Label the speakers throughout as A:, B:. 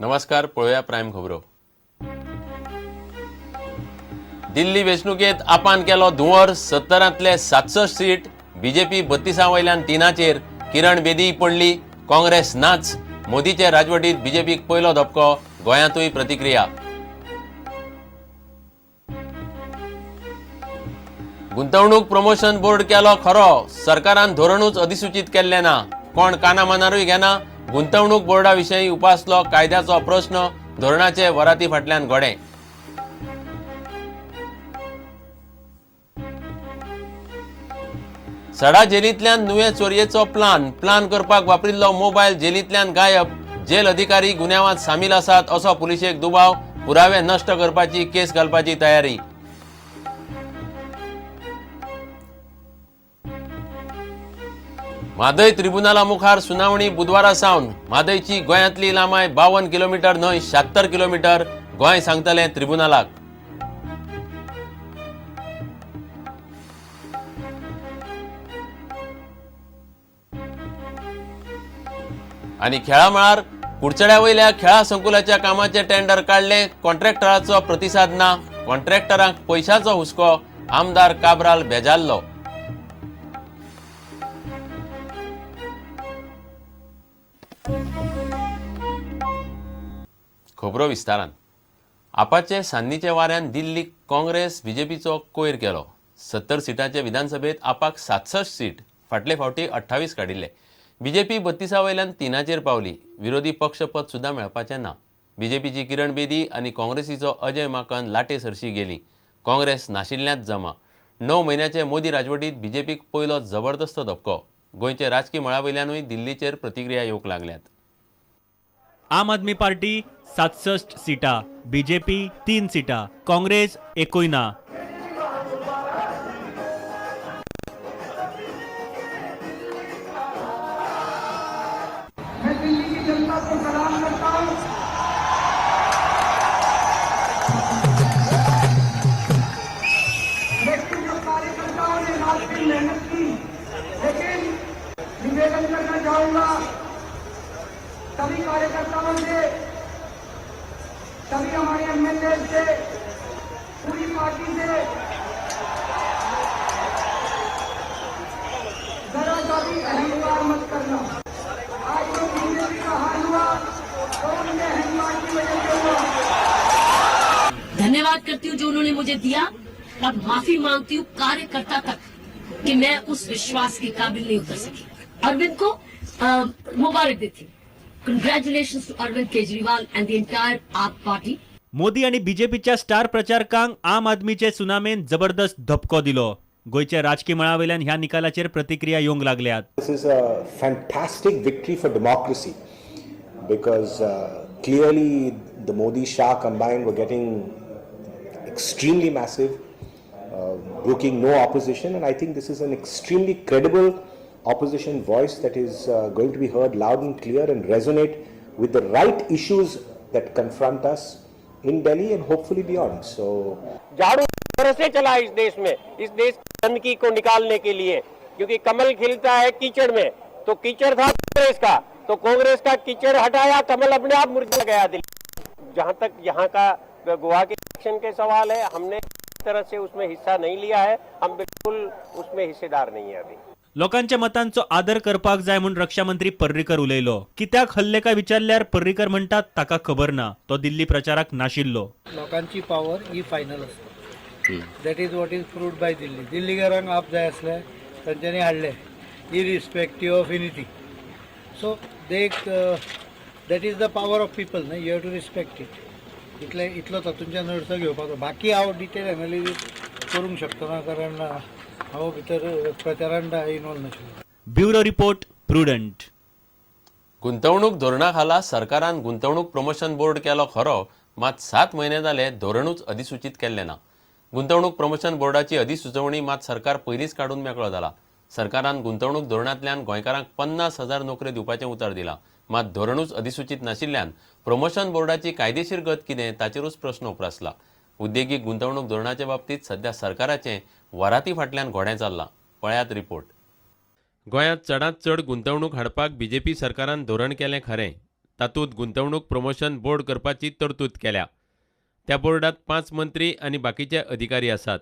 A: नमस्कार, पळोवया प्रायम खबरो. दिल्ली वेंचणुकेत आपान केलो धुंवर. 70तले 67 सीट, बीजेपी 32 वयल्यान 3चेर. किरण बेदी पडली, काँग्रेस नाच. मोदीचे राजवटीत बीजेपीक पयलो धपको. गोंयांतूय प्रतिक्रिया. गुंतवणूक प्रमोशन बोर्ड केलो खरो, सरकारान धोरणूच अधिसूचित केल्लें ना. कोण काना मनारूय घेना. गुंतवणूक बोर्डा विशीं उपासलो कायद्याचो प्रश्न. धोरणाचे वराती फाटल्यान घोडे. सडा जेलींतल्यान नुवें चोरयेचो प्लान. प्लान करपाक वापरिल्लो मोबायल जेलींतल्यान गायब. जेल अधिकारी गुन्यांवांत सामील आसात असो पुलिशेक दुबाव. पुरावे नश्ट करपाची, केस घालपाची तयारी. म्हादय त्रिबुनाला मुखार सुनावणी बुधवारा सावन. म्हादयची गोंयांतली लांबाय 52 किलोमिटर न्हय, 76 किलोमिटर. गोंय सांगतलें त्रिबुनालाक. आनी खेळा मळार कुडचड्या वयल्या खेळा संकुलाच्या कामाचें टेंडर काडलें. कॉन्ट्रॅक्टराचो प्रतिसाद ना. कॉन्ट्रॅक्टरांक पयशाचो हुस्को. आमदार काब्राल बेजारलो. खबरो विस्तारान. आपाचे सान्नीच्या वाऱ्यान दिल्लीक काँग्रेस बीजेपीचो कोयर केलो. 70 सिटांचे विधानसभेत आपाक 67 सीट, फाटले फावटी 28 काडिल्ले. बीजेपी 32 वयल्यान 3चेर पावली. विरोधी पक्षपद सुद्दां मेळपाचें ना. बीजेपीची किरण बेदी आनी काँग्रेसीचो अजय माकन लाटे सरशी गेली. काँग्रेस नाशिल्ल्यांत जमा. 9 म्हयन्याचे मोदी राजवटीत बीजेपीक पयलो जबरदस्त धपको. गोंयचे राजकी मळा वयल्यानूय दिल्लीचेर प्रतिक्रिया येवंक लागल्यात.
B: आम आदमी पार्टी 67 सीटा, बीजेपी 3 सीटा, काँग्रेस एकूय ना.
C: मैं दिल्ली की जनता को सलाम करता हूं. लेकिन जो कार्यकर्ताओं ने रात दिन मेहनत की, लेकिन निवेदन करना चाहूंगा सभी कार्यकर्ताओं से, सभी हमारे एमएलए से, पूरी पार्टी से, जरा सा भी अहंकार मत करना. आज जो बीजेपी का हाल हुआ, तो उनके अहंकार की वजह से हुआ.
D: धन्यवाद करती हूँ जो उन्होंने मुझे दिया और माफी मांगती हूँ कार्यकर्ता तक कि मैं उस विश्वास के काबिल नहीं उतर सकी. अरविंद को मुबारक देती हूँ. Congratulation to Arvind Kejriwal and the entire AAP party.
B: Modi आनी बीजेपीच्या स्टार प्रचारकांक आम आदमीचे सुनामेन जबरदस्त धपको दिलो. गोंयच्या राजकी मळावयल्यान ह्या निकालाचेर प्रतिक्रिया येवंक लागल्यात.
E: This is a fantastic victory for democracy because clearly the Modi Shah combined were getting extremely massive, brooking no opposition, and I think this is an extremely credible opposition voice that is going to be heard loud and clear and resonate with the right issues that confront us in Delhi and hopefully beyond. So
F: झाड़ू तरह से चला इस देश में, इस देश की गंदगी को निकालने K लिए, क्योंकि कमल खिलता है कीचड़ में, तो कीचड़ था कांग्रेस का, तो कांग्रेस का कीचड़ हटाया, कमल अपने आप मुरझा गया दिल्ली. जहां तक यहाँ का गोवा के इलेक्शन के सवाल है, हमने तरह से उसमें हिस्सा नहीं लिया है. हम बिल्कुल उसमें हिस्सेदार नहीं है अभी.
B: लोकांच्या मतांचो आदर करपाक जाय म्हूण रक्षा मंत्री पर्रीकर उलयलो. कित्याक हल्ले काय विचारल्यार पर्रीकर म्हणटात, ताका खबर ना, तो दिल्ली प्रचाराक नाशिल्लो.
G: लोकांची पावर ही फायनल आसता. That is what is proved by Delhi. दिल्लीकारांक आप जाय आसले, तांच्यांनी हाडले, irrespective of anything. So they, that is the power of people न्हय. You have to respect it. इतले इतलो तातूंच्यान अर्थ घेवपाचो. बाकी हांव डिटेल एनालिसीस करूंक शकतो ना, कारण हांव भितर प्रचारान इनवॉल्व नाशिल्लो.
B: Bureau report, Prudent.
A: गुंतवणूक धोरणा खाला सरकारान गुंतवणूक प्रमोशन बोर्ड केलो खरो, मात 7 म्हयने जाले धोरणूच अधिसूचित केल्लें ना. गुंतवणूक प्रमोशन बोर्डाची अधिसुचोवणी मात सरकार पयलींच काडून मेकळो जाला. सरकारान गुंतवणूक धोरणांतल्यान गोंयकारांक 50,000 नोकऱ्यो दिवपाचें उतर दिलां. मात धोरणूच अधिसूचित नाशिल्ल्यान प्रमोशन बोर्डाची कायदेशीर गत कितें, ताचेरूच प्रश्न उप्रासला. उद्देगीक गुंतवणूक धोरणाचे बाबतींत सध्या सरकाराचें वराती फाटल्यान घोडें चल्लां. पळयात रिपोर्ट. गोंयांत चडांत चड गुंतवणूक हाडपाक बीजेपी सरकारान धोरण केलें खरें. तातूंत गुंतवणूक प्रमोशन बोर्ड करपाची तरतूद केल्या. त्या बोर्डात 5 मंत्री आनी बाकीचे अधिकारी आसात.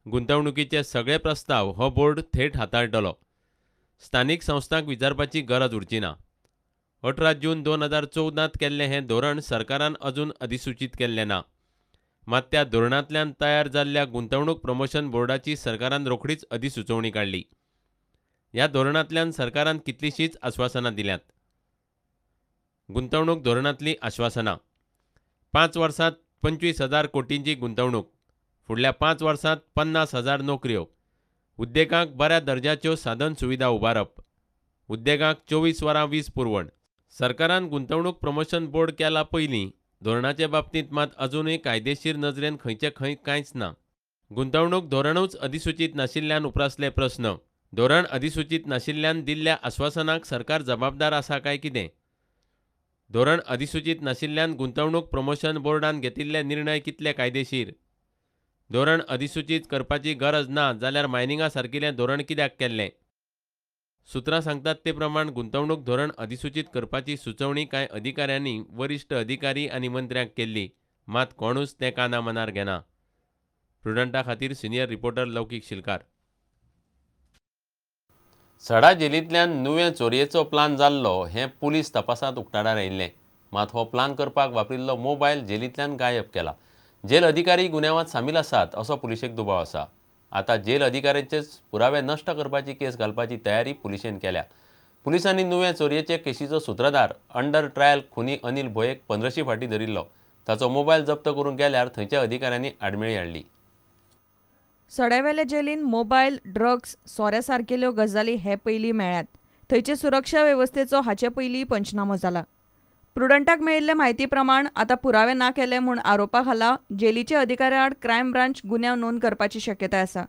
A: गुंतवणुकीचे सगळे प्रस्ताव हो बोर्ड थेट हाताळटलो. स्थानीक संस्थांक विचारपाची गरज उरची ना. 18 जून 2014 केल्लें हें धोरण सरकारान अजून अधिसूचीत केल्लें ना. मात त्या धोरणांतल्यान तयार जाल्ल्या गुंतवणूक प्रमोशन बोर्डाची सरकारान रोखडीच अधिसुचोवणी काडली. ह्या धोरणांतल्यान सरकारान कितलींशींच आश्वासनां दिल्यांत. गुंतवणूक धोरणांतलीं आश्वासनां: 5 वर्सांत 25,000 कोटींची गुंतवणूक, फुडल्या 5 वर्सांत 50,000 नोकऱ्यो, उद्देगांक बऱ्या दर्जाच्यो साधन सुविधा उबारप, उद्देगांक 24 वरां वीज पुरवण. सरकारान गुंतवणूक प्रमोशन बोर्ड केला पयलीं धोरणाचे बाबतींत मात अजुनूय कायदेशीर नजरेन खंयचे खंय कांयच ना. गुंतवणूक धोरणूच अधिसूचीत नाशिल्ल्यान उप्रासले प्रस्न. धोरण अधिसूचीत नाशिल्ल्यान दिल्ल्या आश्वासनाक सरकार जबाबदार आसा काय कितें? धोरण अधिसूचीत नाशिल्ल्यान गुंतवणूक प्रमोशन बोर्डान घेतिल्ले निर्णय कितले कायदेशीर? धोरण अधिसूचीत करपाची गरज ना जाल्यार मायनिंगा सारकिलें धोरण कित्याक केल्लें? सुत्रां सांगतात ते प्रमाण गुंतवणूक धोरण अधिसूचीत करपाची सुचोवणी कांय अधिकाऱ्यांनी वरिश्ठ अधिकारी आनी मंत्र्यांक केल्ली, मात कोणूच तें काना मनार घेना. प्रुडंटा खातीर सिनियर रिपोर्टर लौकीक शिलकार. सडा जेलींतल्यान नुवें चोरयेचो प्लान जाल्लो हें पुलीस तपासांत उक्ताडार आयिल्लें. मात हो प्लान करपाक वापरिल्लो मोबायल जेलींतल्यान गायब केला. जेल अधिकारी गुन्यांवांत सामील आसात असो पुलिशेक दुबाव आसा. आतां जेल अधिकाऱ्यांचेच पुरावे नश्ट करपाची केस घालपाची तयारी पुलिशेन केल्या. पुलिसांनी नुवें चोरयेचे केशीचो सुत्रधार अंडर ट्रायल खुनी अनिल भोयेक 15शी फाटीं धरिल्लो. ताचो मोबायल जप्त करूंक गेल्यार थंयच्या अधिकाऱ्यांनी आडमेळी हाडली.
H: सड्यावेले जेलीन मोबायल, ड्रग्स, सोऱ्या सारकेल्यो गजाली हे पयलीं मेळ्ळ्यात. थंयचे सुरक्षा वेवस्थेचो हाचे पयलीं पंचनामो जाला. प्रुडंटाक मेळिल्ले म्हायती प्रमाण आतां पुरावे ना केले म्हूण आरोपा खाला जेलीचे अधिकाऱ्या आड क्रायम ब्रांच गुन्यांव नोंद करपाची शक्यताय आसा.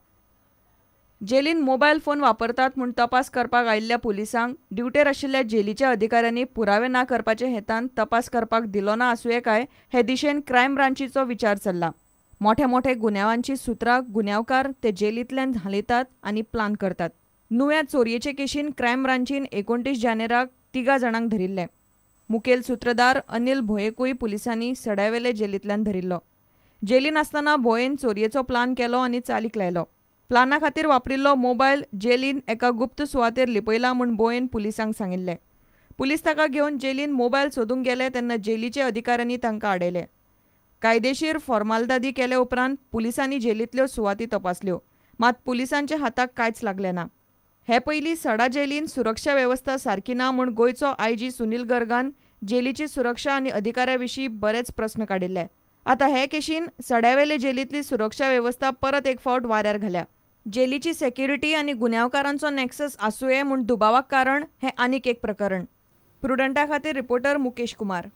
H: जेलीन मोबायल फोन वापरतात म्हूण तपास करपाक आयिल्ल्या पुलिसांक ड्युटेर आशिल्ल्या जेलीच्या अधिकाऱ्यांनी पुरावे ना करपाचे हेतान तपास करपाक दिलो ना आसुये काय हे दिशेन क्रायम ब्रांचीचो विचार चल्ला. मोठे मोठे गुन्यांवांची सुत्रां गुन्यांवकार ते जेलींतल्यान हालयतात आनी प्लान करतात. नुव्या चोरयेचे केशीन क्रायम ब्रांचीन 29 जानेराक 3 जाणांक धरिल्ले. मुखेल सूत्रधार अनिल भोयेकूय पुलिसांनी सड्यावेले जेलींतल्यान धरिल्लो. जेलीन आसतना भोयेन चोरयेचो प्लान केलो आनी चालीक लायलो. प्लाना खातीर वापरिल्लो मोबायल जेलीन एका गुप्त सुवातेर लिपयला म्हूण भोयेन पुलिसांक सांगिल्लें. पुलीस ताका घेवन जेलीन मोबायल सोदूंक गेले तेन्ना जेलीचे अधिकाऱ्यांनी तांकां आडयले. कायदेशीर फॉर्मालदादी केले उपरांत पुलिसांनी जेलींतल्यो सुवाती तपासल्यो, मात पुलिसांच्या हाताक कांयच लागलें ना. हे पयलीं सडा जेलीन सुरक्षा वेवस्था सारकी ना म्हूण गोंयचो आयजी सुनील गर्गान जेलीची सुरक्षा आनी अधिकाऱ्या विशीं बरेच प्रस्न काडिल्ले. आतां हे केशीन सड्यावेले जेलींतली सुरक्षा वेवस्था परत एक फावट वाऱ्यार घाल्या. जेलीची सेक्युरिटी आनी गुन्यांवकारांचो नॅक्सस आसुये म्हूण दुबावाक कारण हें आनीक एक प्रकरण. प्रुडंटा खातीर रिपोर्टर मुकेश कुमार.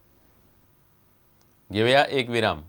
A: घेवया एक विराम.